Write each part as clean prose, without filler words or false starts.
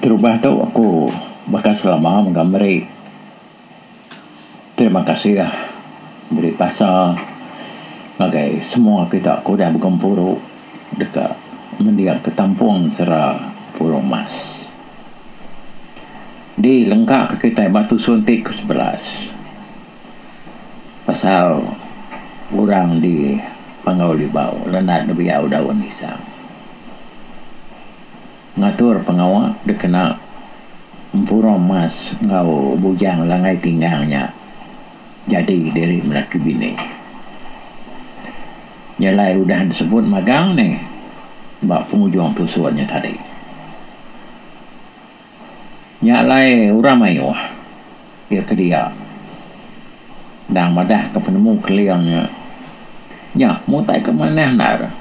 Terubah tu aku baka selama mega meri terima kasih meri basa ngagai semua kita ke udah begempuru deka mendingka tampung sera Purung Mas. Di lengka ke kitai ba tusun ti ke 11 pasal orang di Panggau Libau Lenat Biau Daun Isang. Ngatur pengawa dikena empurung mas enggau bujang langgai tinggang nya jadi diri melaki bini. Jalai udah disebut magang nih ba pengujung tusun nya tadi. Nya alai orang mayuh iya ke dia endang madahka penemu keling nya, nya mutai ke manah endar.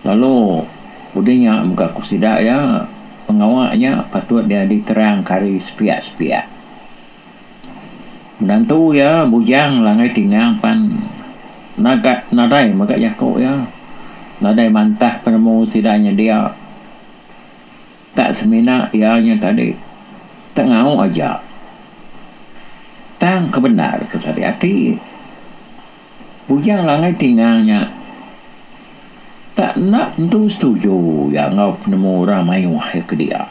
Lalu udah nya mega ku sida iya pengawa nya patut iya diterangka ari sepiak-sepiak. Menantu iya bujang langgai tingang pan naga nadai mega jaku iya nadai mantah penemu sida nyedia tak semina iya nya tadi tak ngau aja. Tang ke bendar ke tadi ati. Bujang Langai Tingang nya tak enda tentu setuju iya enggau penemu orang mayuh iya ke dia.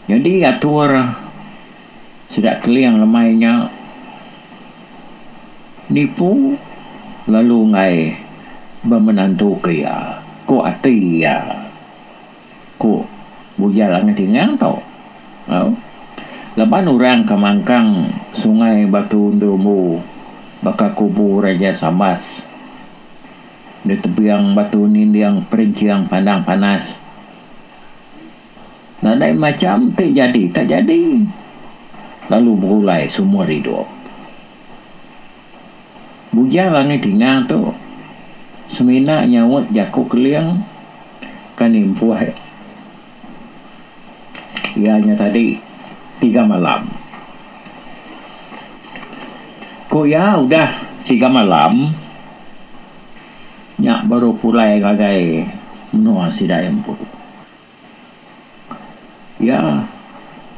Nyadi atur sida Keling lemai nya nipu lalu enggai bemenantu ke iya, ku ati iya. Ku Bujang Langai Tingang tu. Au. Laban orang ke mangkang Sungai Batu Ngerumbu baka kubu Raja Sambas di tebing Batu Ninding Perinching Pandang Panas. Nadai macham ti jadi tak jadi lalu begulai sumur idup. Bujang Langai Tingang tu semina nyaut jaku Keling ke nimpuh iya nya tadi tiga malam. Ku iya udah tiga malam nya baru pulai ngagai menua sida iya empu. Iya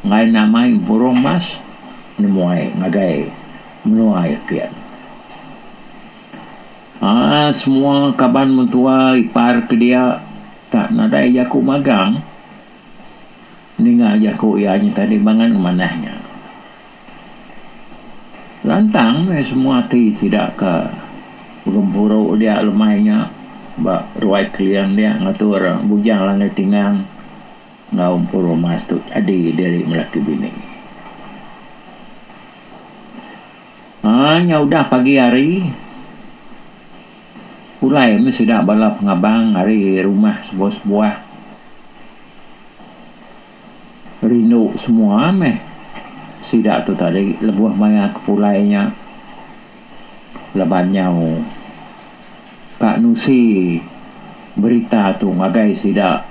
enggai namai burung mas nemuai ngagai menua iya kian. Aa semua kaban mentua ipar ke dia tak nadai jaku magang ninga jaku iya nya tadi bangat ngemanah nya. Lantang meh semua ati sida ke begempuru dia lemai nya ba ruai keling dia ngatur bujang langgai tingang enggau empuru mas tu jadi diri melaki bini. Aaa nya udah pagi hari pulai meh sida bala pengabang ari rumah sebuah-sebuah. Rindu semua meh sida tu tadi lebuh maya ke pulai nya laban nyau ka nusi berita tu ngagai sida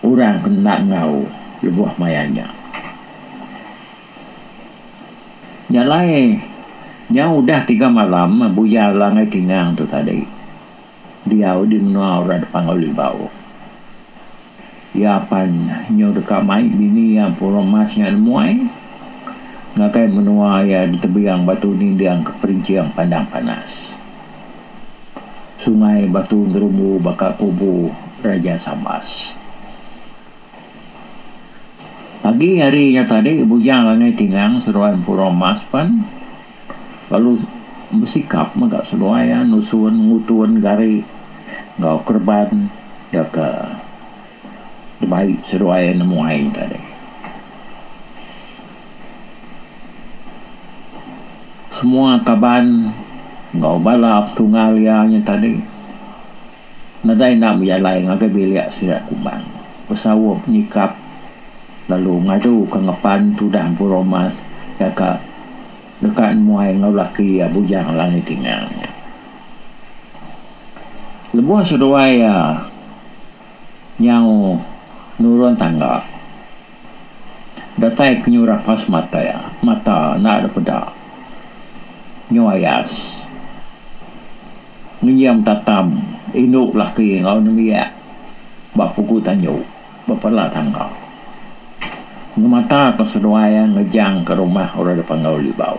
orang ke enda enggau lebuh maya nya. Nya alai nyau udah tiga malam Buya Langai Tingang tu tadi diau di menua orang Panggau Libau. Iya pan nyau deka mai bini iya Purung Mas nya nemuai ngagai menua iya di tebing Batu Ninding ke Perinching Pandang Panas. Sungai Batu Ngerumbu baka kubu Raja Sambas. Pagi hari nya tadi Bujang Langai Tingang seduai Empurung Mas pan lalu besikap mega seduai iya nusun ngutun gari enggau kereban Deka dibai seduai nemuai tadi. Semua kaban enggau bala petunggal iya nya tadi nadai enda bejalai ngagai bilik sida kumbang besaup nyikap lalu ngaduka ngepan tudah Empurau Mas deka deka nemuai enggau laki iya Bujang Langi Tingang nya. Lebuh seduai iya nyau nurun tangga, datai ke nyu rapas mata iya, mata enda dep peda. Nyu ayas. Ngenjing tatam Indu laki enggau nembiak ba pugu tanju ba pala tangga. Ngemata ka seduai iya ngejang ka rumah orang da Panggau Libau.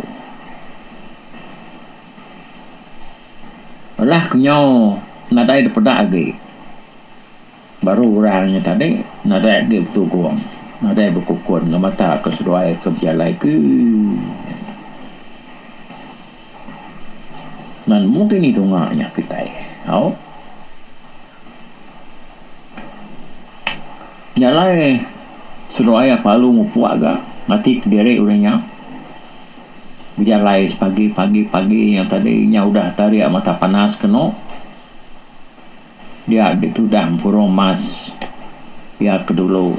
Alah ke nyau nadai dipeda agi baru orang nya tadi nadai agi betugung nadai bekukun ngemata ka seduai ke bejalai ke. Nan nemu kini tunga nya kitai. Au. Nya alai seduai apalu mupuk ga ngati kediri udah nya. Bejalai sepagi pagi pagi nya tadi nya udah tarik mata panas kenu. Dia ditudah empurung mas iya ke dulu.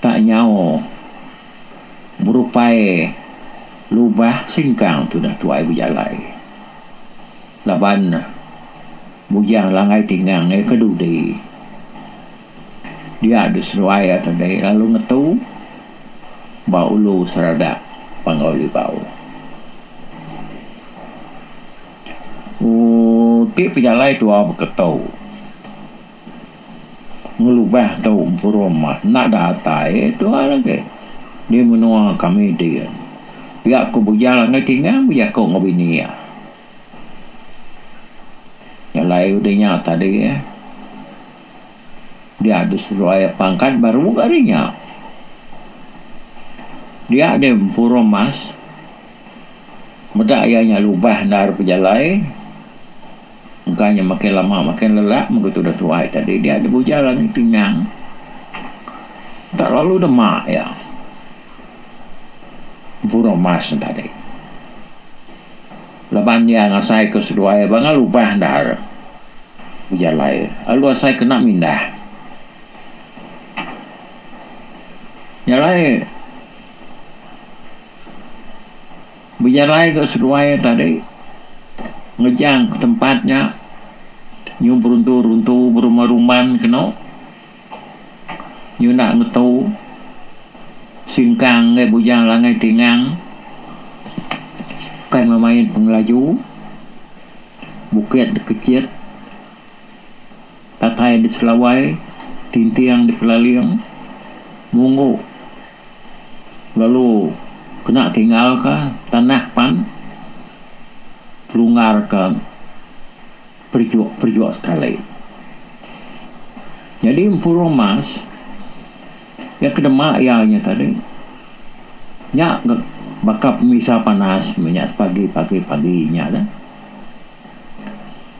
Tak nyau. Berupai lubah singkang tudah tuai bejalai. Laban Bujang Langgai Tingang iya ke dudi. Dia deh seduai iya tadi lalu ngetu ba ulu seradak Panggau Libau. Ooh ti pejalai tua beketu. Ngelubah tu empuru mah enda datai tuai agi di menua kami din. Pia ku Bujang Langgai Tingang bejaku enggau bini iya. Jalai udah nya tadi dia deh seduai pangkat baru ga ari nya. Dia deh empuru mas meda iya nya lubah endar pejalai. Engka nya makin lama makin lelak mega tudah tuai tadi dia dibuja lalu tingang. Tak lalu demak iya. Empurung mas ne tadi. Laban iya ngasai ke seduai ba lubah endar bejalai lalu asai kena mindah. Nya alai Bejalai ga seduai tadi ngejang ke tempat nya nyu beruntu-runtu berumban-rumban kenu nyu enda ngetu singkang ngagai Bujang Langai Tingang bukai memain pengelaju bukit dikechit tatai diselawai tinting dipelaling munggu. Lalu kena tinggalka tanah pan pelunggarka perijuk-perijuk sekali. Nyadi empurung mas iya ke dema iya nya tadi nya ga baka pemisa panas meh nya sepagi pagi pagi nya dah.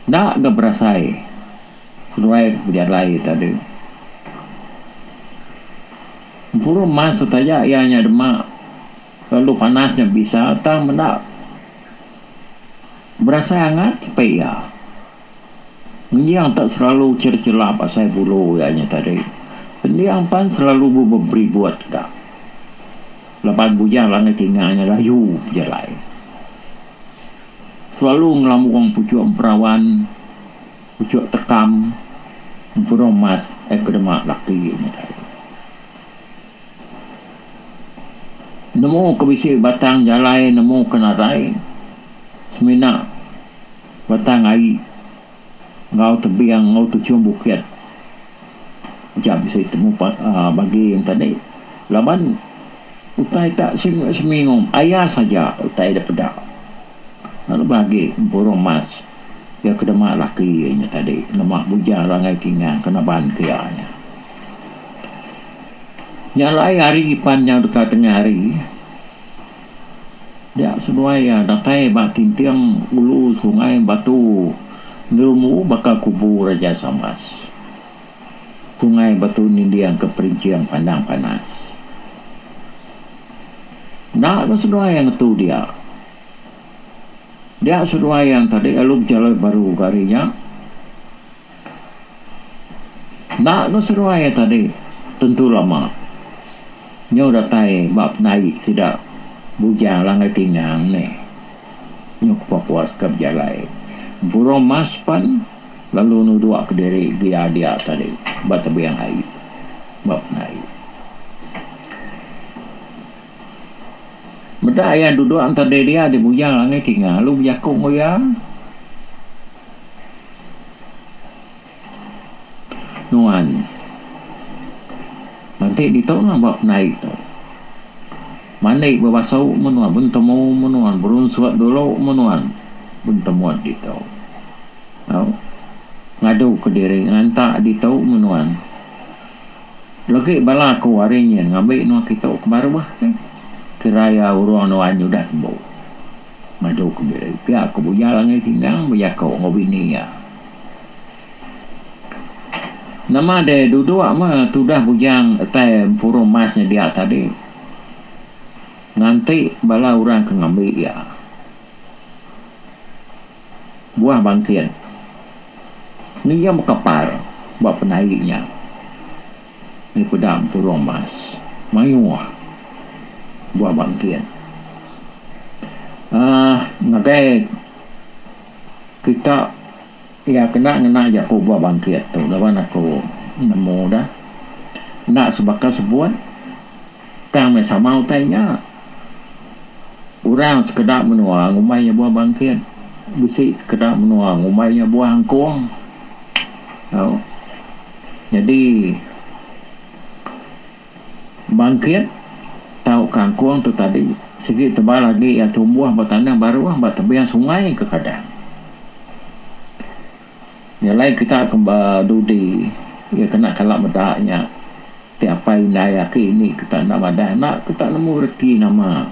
Enda ga berasai seduai bejalai tadi. Empuru mas tu taja iya nya demak lalu panas nya bisa tang menda berasai angat sepi iya. Ngenjing te selalu chelap-chelap asai bulu iya nya tadi. Pending pan selalu beberibut ga laban bujang langit tinga nya layu pejalai. Selalu ngelambung puchuk emperawan, puchuk tekam. Empurung mas ai ke demak laki nya tadi. Nemu ke bisi batang jalai nemu ke nadai semina batang ai enggau tebing enggau tuchung bukit aja bisi temu uhh bagi yen tadi laban utai tak seminggu ayas aja utai da peda. Lalu bagi empurung mas. Iya ke demak laki iya nya tadi nemak bujang Rangai Tingang ke naban ke iya nya. Nya alai hari pan nyau deka tengah hari dia seduai iya datai ba tinting ulu sungai Batu Ngerumu baka kubu Raja Sambas. Sungai Batu Ninding ke perinching pandang panas. Enda ke seduai iya ngetu dia. Dia seduai yang tadi lalu bejalai baru ke hari nya. Enda ke seduai iya tadi tentu lama. Nyau datai ba penaik sida Bujang Langgai Tingang nih. Nyau kepuas-puas ke bejalai. Empurung mas pan lalu nuduk kediri gia dia tadi ba tebing ai ba penaik. Meda iya duduk enta diri dia di bujang langit tinga lalu bejaku enggau iya. Nuan nganti ditu nah ba penaik tu. Mandi bebasu meh nuan bentemu meh nuan berunsut dulu meh nuan bentemut ditu. Au ngadu kediri nganta ditu meh nuan. Legi bala aku ari nyin ngambi nuan kitu ke baruh ke kira iya urung nuan udah tembu ngadu kediri. Pia ku Bujal Angai Tingang bejaku enggau bini iya. Nama deh duduk meh tudah bujang utai empuru emas nya dia tadi nganti bala orang ke ngambi iya. Buah bangkit ngiga bekapar ba penai nya meh peda empuru emas mayuh buah bangkit uhh ngagai kita. Iya kena ngena jaku buah bangkit tu laban aku nemu dah. Enda sebaka sebut tang meh sama utai nya. Orang sekeda menua ngumbai iya buah bangkit, bisi sekeda menua ngumbai iya buah angkung. Au. Nyadi bangkit tauka angkung tu tadi sigi tebal agi iya tumbuh ba tanah baruh ba tebing sungai kekadang. Nya alai kita ke dudi iya kena kala meda nya ti apai indai aki ini kita enda madah enda kita nemu reti nama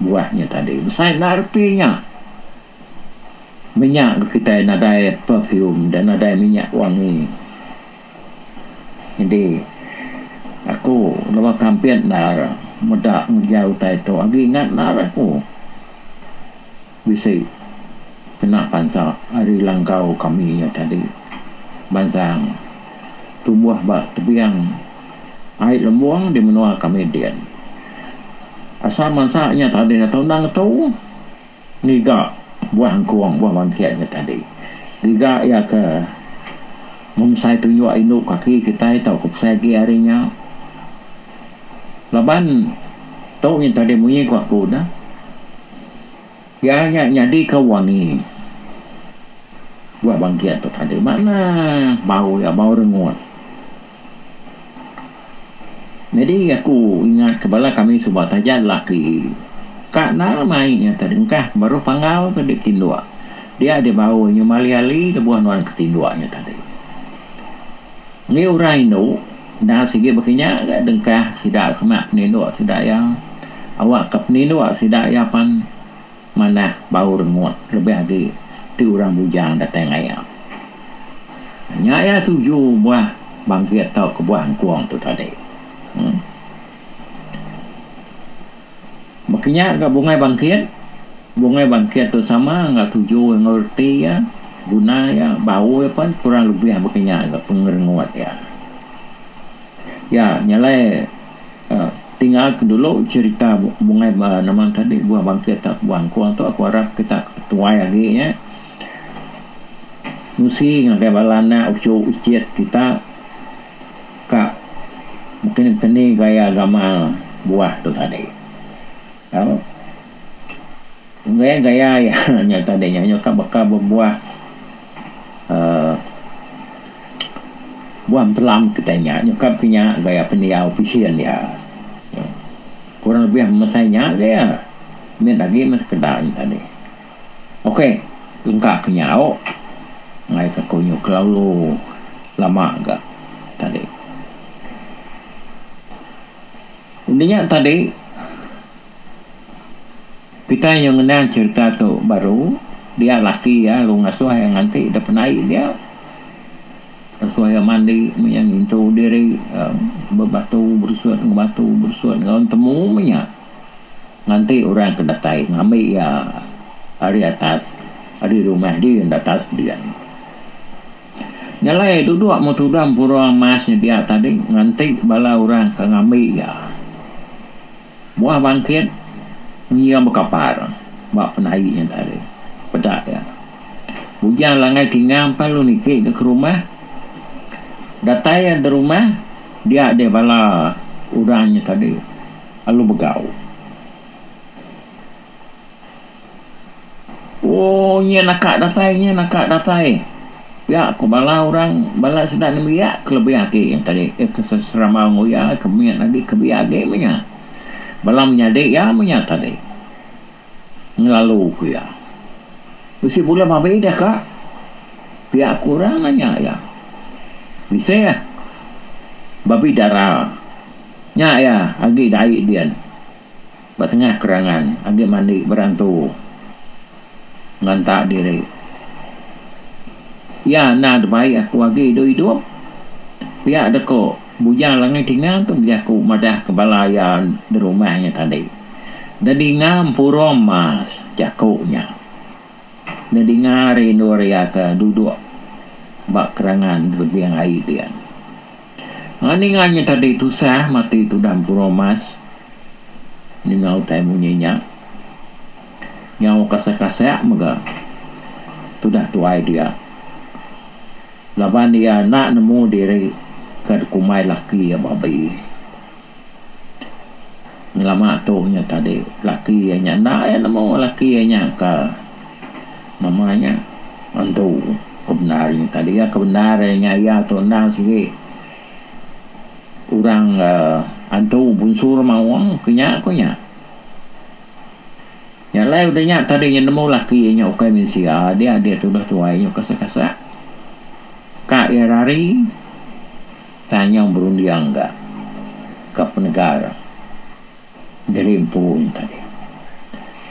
buah nya tadi. Besai enda reti nya. Minyak ke kitai nadai perfume dan nadai minyak wangi. Nyadi aku lebuh kampit endar meda ngereja utai tu agi ingat endar aku. Bisi kena pansa ari langkau kami nya tadi bansang tumbuh ba tebiang ai lembong di menua kami din. Asal mansa nya tadi enda tau enda ngetu ngiga buah engkung buah bangkit nya tadi. Giga iya ke memesai tunjuk indu kaki kitai tauka besai agi ari nya. Laban tu nya tadi munyi ku aku dah. Iya nya nyadika wangi buah bangkit tu tadi manah bau iya bau rengut. Nyadi aku ingat ke bala kami suba taja laki ka enda mai nya tadi engkah ke baruh panggau tadi tinduk. Dia deh bau nyu mali ali lebuh nuan ke tinduk nya tadi. Enggi orang indu enda sigi baka nya ga dengkah sida semak peninduk sida iya. Awak ka peninduk sida iya pan manah bau rengut lebih agi ti orang bujang datai ngayap. Nya iya tuju buah bangkit tauka buah engkung tu tadi. Uhh. Baka nya ga bungai bangkit. Bungai bangkit tu sama enggau tuju enggau reti iya, guna iya, bau iya pen kurang lebih baka nya ga pengerengut iya. Ya nya alai uhh tinggal ke dulu cherita bungai nama tadi buah bangkit tauka buah angkung tu aku arap kita ke tuai agi nya nusi ngagai bala anak uchu ichit kita ka mungkin keni gaya gamal buah tu tadi. Tau. Gaya gaya iya nya tadi nya nyau ka baka bebuah uhh buah empelam kitai nya nyukap ke nya gaya pendiau pisin iya. Kurang lebih mesai nya gaya mit agi meh sekeda nya tadi. Ok lengka ke nyau ngagai ka ku nyu kelalu lama ga tadi. Undi nya tadi kitai nyau ngenang cherita tu baru dia laki iya lalu ngasuh iya nganti da penai dia. Ngasuh iya mandi meh iya ngintu diri bebatu berusut enggau batu berusut enggau entemu meh nya nganti orang ke datai ngambi iya ari atas ari rumah din atas din. Nya alai duduk meh tudah empurung emas nya dia tadi nganti bala orang ke ngambi iya. Buah bangkit ngira bekapar ba penai nya tadi peda iya. Bujang Langai Tingang pan lalu niki ga ke rumah. Datai iya da rumah dia deh bala orang nya tadi lalu begau. Ooh nyin aka datai nyin aka datai. Pia ku bala orang bala sida nembiak ke lebih agi yang tadi eh ke serambau enggau iya ke mit agi ke biak agi meh nya. Bala menyadi iya meh nya tadi ngelalu ku iya. Bisi bula babi deh ka? Pia ku orang nanya iya. Bisi ah. Babi dara. Nya iya agi dai din. Ba tengah kerangan agi mandi berantu nganta diri. Iya enda dibai aku agi idup idup. Pia deko Bujang Langai Tingang tu bejaku madah ke bala iya di rumah nya tadi. Dedinga empurung mas jaku nya. Dedinga ari endur iya ke duduk ba kerangan tebing ai din. Ninga nya tadi tusah mati tudah empurung mas ninga utai munyi nya. Nyau kasak-kasak mega tudah tuai dia laban iya enda nemu diri ke dikumbai laki iya babi. Ngelama tu nya tadi laki iya nya enda iya nemu laki iya nya ke nama nya antu. Ke bendar nya tadi iya ke bendar iya nya iya tu endang sigi orang antu bunsu remaung ke nya ku nya. Nya alai udah nya tadi nya nemu laki iya nya ukai mensia dia dia tudah tuai nya kasak kasak ka iya rari tang nyau berunding ga ka penegar diri empu nya tadi.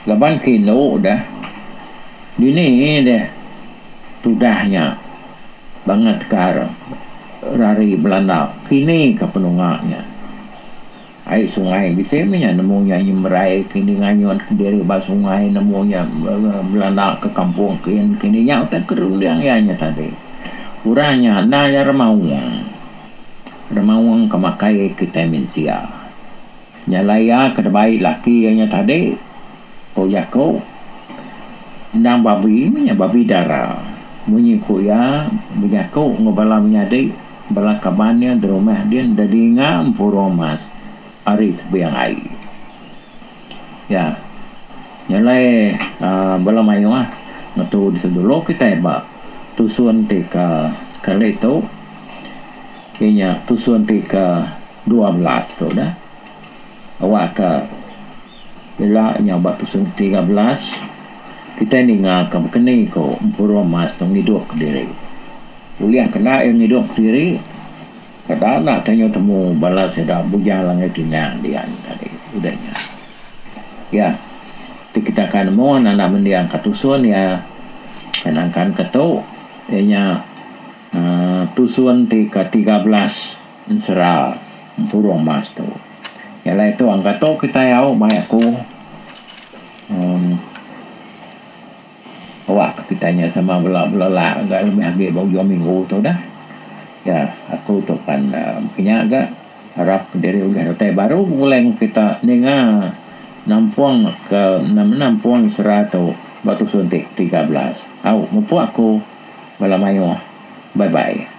Laban ke indu deh dini deh tudah nya bangat ka rari belanda kini ka penunga nya. Ai sungai bisi meh nya nemu nya nyemerai kini nganyut kediri ba sungai nemu nya belanda ke kampung kin kini nya utai ke runding iya nya tadi. Orang nya enda iya remaung. Remaung ke makai kitai mensia. Nya alai iya ke dibai laki iya nya tadi ku jaku endang babi meh nya babi dara. Munyi ku iya bejaku enggau bala menyadi bala kaban iya derumah din dedinga empurung mas ari tebing ai. Iya nya alai uhh bala mayuh ngetu dulu kitai ba tusun ti ka sekali tu iya nya tusun ti ka 12 tu dah. Awak ka ila nya ba tusun 13 kitai ninga ka bekeni ko empurung mas tu ngidup kediri. Ulih kena iya ngidup kediri kada enda tanya temu bala sida bujang langgai tingang dian tadi udah nya. Ya ti kita ka nemu nanda mending ka tusun iya ka nangkan ke tu iya nya uhh tusun ti ke 13. Ensera empurung mas tu. Nya alai tu angka tu kitai au mai aku uhh awak ke kitai nya sama bela belelak ga lebih agi ba ujung minggu tu dah. Ya aku tu pan uhh nya ga arap diri ulih datai baru begulai ngan kita ninga nampung ke nampung ensera tu ba tusun ti 13. Au mupuk aku bala mayuh. Bye bye.